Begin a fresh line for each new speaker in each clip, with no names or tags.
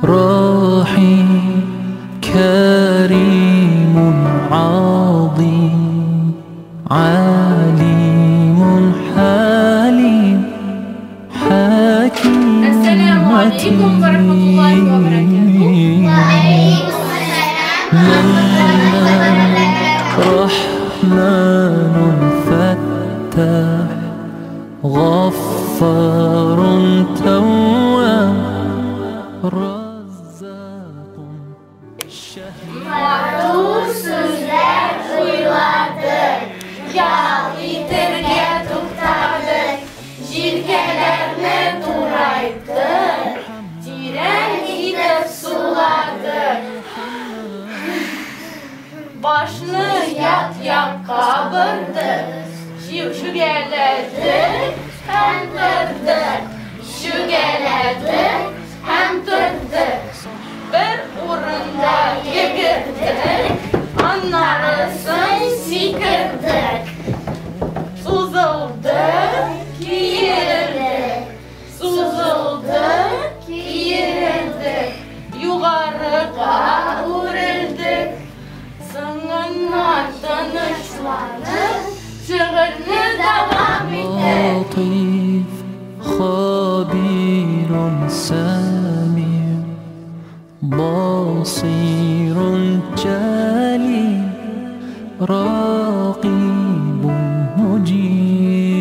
رحيم كريم عظيم عليم حليم حكيم.
السلام عليكم ورحمة الله وبركاته.
وعليكم السلام ورحمة الله وبركاته.
رحمن فتاح غفار تواب رزاق شهيد.
Матур сүзләр уйладык, ял итәргә туктадык, җилкәләрне турайттык, тирән итеп суладык.
Башны як-якка бордык, чүгәләдек һәм тордык, чүгәләдек һәм тордык. Бер урында йөгердек, аннарысын сикердек. Сузылдык, киерелдек, сузылдык, киерелдек. Югарыга үрелдек, соңыннан тынычланып, шөгыльне дәвам иттек.
لطيف خبير سميع بصير جليل رقيب مجيب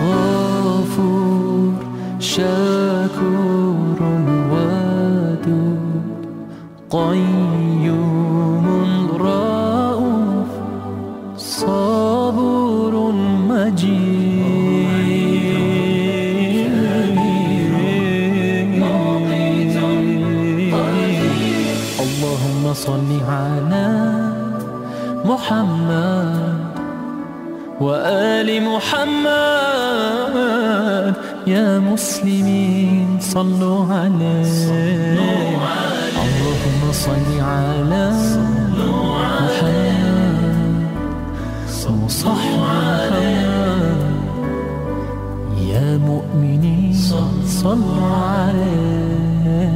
غفور شكور ودود قيوم رؤوف صبور مجيد. اللهم صل على محمد وآل محمد. يا مسلمين صلوا عليه. اللهم صل على محمد وصحب محمد. يا مؤمنين صلوا عليه.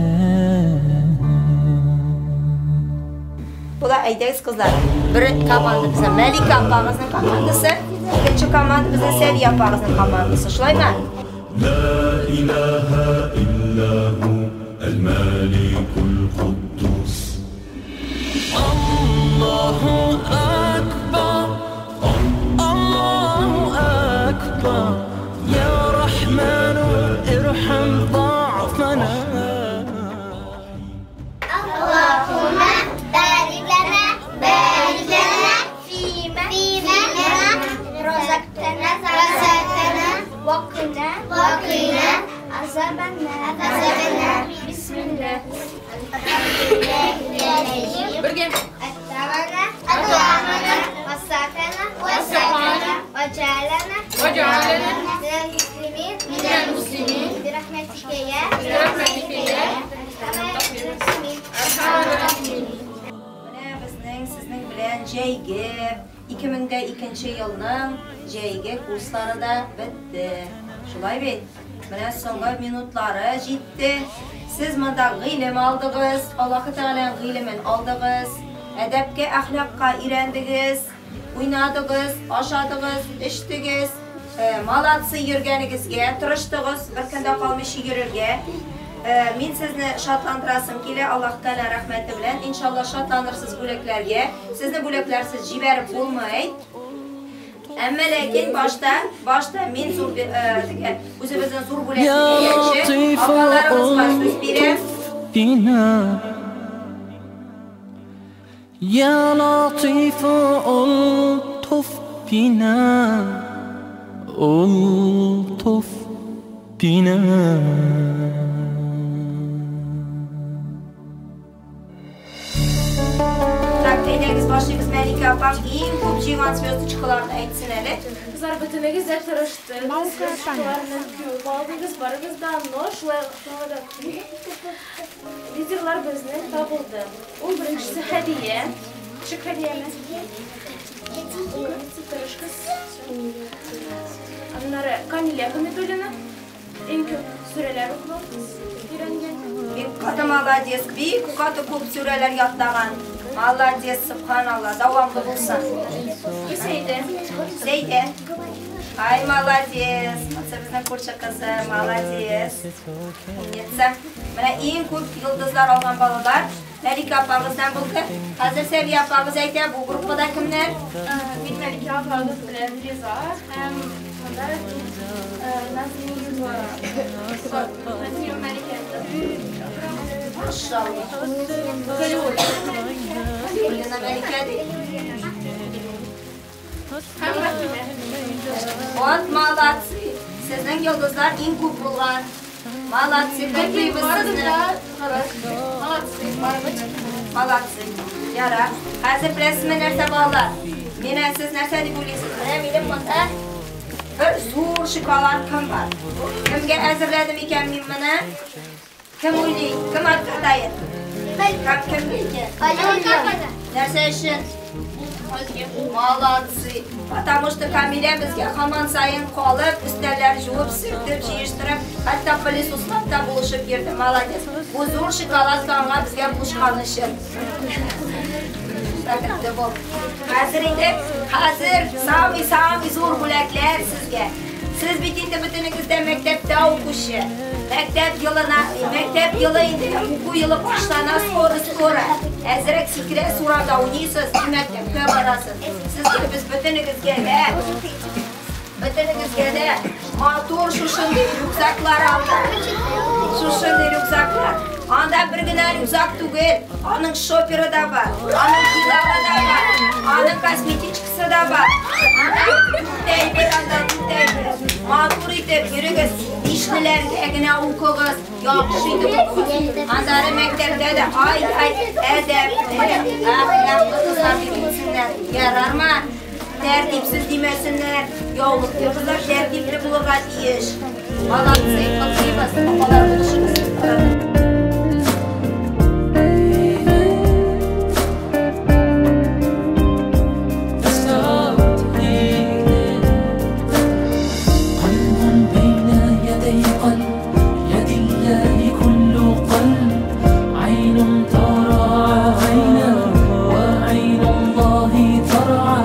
Була әйдәгез кызлар. Бер команда безнең Мәликә апагызның командасы, икенче команда безнең Сәвия апагызның командасы. Шулаймы?
لا إله إلا هو الملك القدوس.
الله أكبر الله أكبر يا رحمن ارحم ضعفنا.
اللهم بارك لنا بارك لنا فيما رزقتنا وقنا عذاب النار. بسم الله الحمد لله الذي أطعمنا وسقانا وجعلنا من المسلمين برحمتك يا أرحم الراحمين.
Менә безнең сезнең белән җәйге 2002 елның җәйге курслары да бетте. Шулай бит? Менә соңгы минутлары җитте. Сез монда гыйлем алдыгыз, Аллаһы Тәгаләнең гыйлемен алдыгыз, әдәпкә, әхлакка өйрәндегез, уйнадыгыз, ашадыгыз, эчтегез, молодцы йөргәнегезгә тырыштыгыз, бер көндә калмыйча йөрергә. Мин сезне шатландырасым килә, Аллаһ Тәгалә рәхмәте белән. Иншалла шатланырсыз бүләкләргә. Сезне бүләкләрсез җибәреп булмый. Әмма ләкин башта мин зур теге үзебезнең зур бүләкне
يا
биргәнче,
لطيف
апаларыбызга сүз бирәм.
ألطف بنا يا لطيف ألطف بنا ألطف بنا.
Так, әйдәгез башлыйбыз. Мәликә апам иң күп җыйган звездочкаларны әйтсен әле.
Кызлар, бөтенегез дә тырышты. Шуларны күп алдыгыз, барыгыз да, но шулай да лидерлар безнең табылды. Ул беренчесе Хәдия. Ничек Хәдияне? Умница, тырыш кыз. Аннары Камилә Хамидуллина. Иң күп сүрәләр укыган, өйрәнгән.
Бик каты молодец, бик каты күп сүрәләр ятлаган. Молодец, субханалла, дәвамлы булсын.
Сәйдә.
Сәйдә. Ай, молодец. Монысы безнең күрше кызы, молодец. Умница. Менә иң күп йолдызлар алган балалар Мәликә апагыздан булды. Хәзер Сәвия апагыз әйтә, бу группада кемнәр?
Мин Мәликә апагыз белән Риза һәм монда Назмиева. Назмиева Мәликә.
Машалла. Галиуллина Мәликә ди.
Һәм Рәхимә.
Вот молодцы. Сезнең йолдызлар иң күп булган. Молодцы, котлыйбыз сезне.
Молодцы, барыбыз.
Молодцы. Ярар. Хәзер беләсезме нәрсә, балалар? Менә сез нәрсә дип уйлыйсыз? Менә минем монда бер зур шоколадкам бар. Кемгә әзерләдем икән мин моны? Кем уйлый? Кем отгадает? Кем кемгә икән? Нәрсә өчен? Молодцы. Потому что Камилә безгә һаман саен калып, өстәлләр жуып, сөртеп, җыештырып, хәтта пылесослап та булышып йөрде. Молодец. Бу зур шоколадка аңа безгә булышкан өчен. Бәхетле бул. Хәзер инде, хәзер самый-самый зур бүләкләр сезгә. Сез бит инде бөтенегез дә мәктәптә укучы. Мәктәп елына, мәктәп елы инде уку елы башлана скоро-скоро. Әзрәк сикерәсез урамда уйныйсыз, мәктәпкә барасыз. Сезгә без бөтенегезгә дә, бөтенегезгә дә матур шушындый рюкзаклар алдык. Шушындый рюкзаклар. Анда бер генә рюкзак түгел, аның шоперы да бар, аның китабы да бар, аның косметичкасы да бар. Аның әйбер анда, күп әйбер. Матур итеп йөрегез, бишлеләргә генә укыгыз, яхшы итеп укыгыз. Аннары мәктәптә дә ай-ай әдәпле, әхлаклы кызлар дип әйтсеннәр. Ярармы? Тәртипсез димәсеннәр. Яулыклы кызлар тәртипле булырга тиеш. Молодцы, котлыйбыз, апалар булышыгыз.
قلب بين يدي قلب، يد الله كل قلب، عين ترى عينا وعين الله ترعى،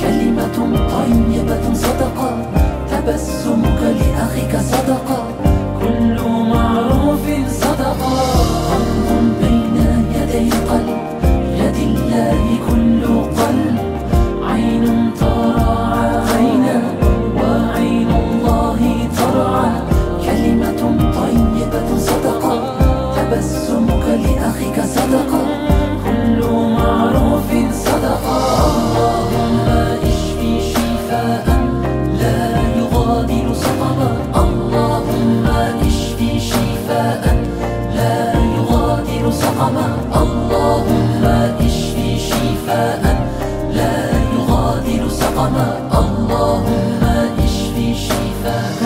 كلمة طيبة صدقة، تبسمك لأخيك صدقة، كل معروف صدقة. قلب بين يدي قلب، يد الله كل قلب، عين ترى عينا وعين الله ترعى، كلمة طيبة صدقة، تبسمك لأخيك صدقة، كل معروف صدقة. اللهم اشفي شفاء لا يغادر سقما، اللهم اشفي شفاء لا يغادر سقما، اللهم اشفي شفاء لا يغادر سقما، اللهم اشفي شفاء.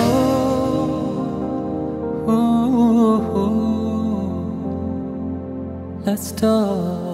Let's start.